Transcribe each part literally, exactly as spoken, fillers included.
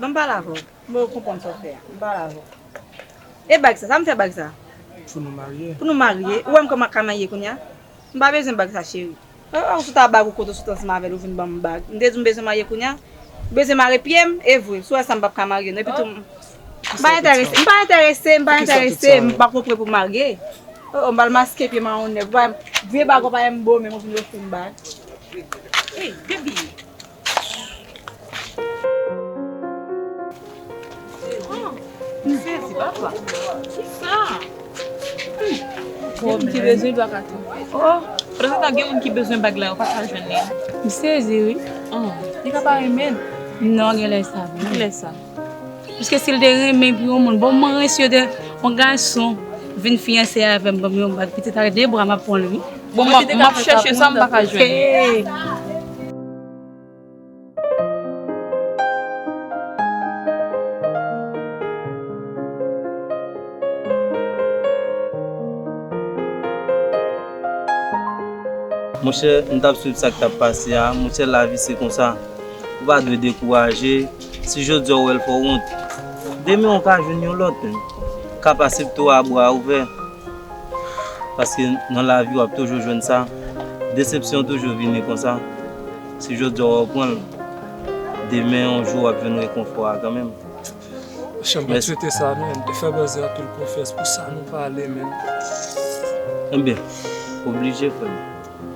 Ban m pale avè w. Mwen konprann sa w fè a. M pale avè w. E bag sa, sa m fè bag sa? Pou nou marye. Pou nou marye. Ou wè m kòman ka marye kounye a? M pa bezwen bag sa, cheri. Oh, oh, sou ta bag ou kote w sot ansanm avè l, ou vin ban m bag. M te di w m bezwen marye kounye a. M bezwen mare pye m, e vre. Si w wè sa, m p ap ka marye, non. Epi tou, m pa enterese, m pa enterese, m pa enterese, m pa ko pre pou marye. Oh, oh, m pral maske pye m a yon nèg. Vye bag ou pa menm bo, menm ou vin ofri m bag. Hey, baby. Oh, m sezi, papa. Kisa? Hmm. Gen moun ki bezwen, dwa ka tou. Oh, prezantan gen moun ki bezwen bag la, yo pa ka jwenn li. M sezi, wi. Oh. Li ka pa renmen l. Non, genlè sa vre. Kilè sa? Piske si l te renmen pou yon moun, bon, mwen renmen si yo te, yon gason vin fiyanse avè m, ban m yon bag, pitit ak de bra, m ap pran l, wi. Bon, m ap, m ap chèche sa, m pa ka jwenn li. Hey. Monchè, m t ap swiv sa k t ap pase a. Monchè, lavi se konsa. Ou pa dwe dekouraje. Si jodi a w wè l fè w wont, demen w ka jwenn yon lòt, men. Ka pase pito a bra ouvè. Paske nan lavi, w ap toujou jwenn sa. Desepsyon toujou vini konsa. Si jodi a w pran l, demen, yon jou, w ap jwenn rekonfò a kanmenm. Monchè, m pa t swete sa, men. M te fè bèzè anpil konfyans pou sa nou pale, men. Ebyen, oblije, frè m.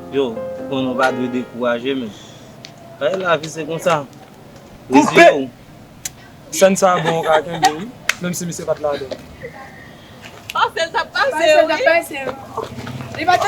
Yo, konnen w pa dwe dekouraje, men. Ay, lavi se konsa. Koupe! Reziye w. Sèn sa bon, w ka kenbe, wi. Menm si misye pa t ladan. Pase l t ap pase, wi. Pase l t ap pase, wi. Li pa t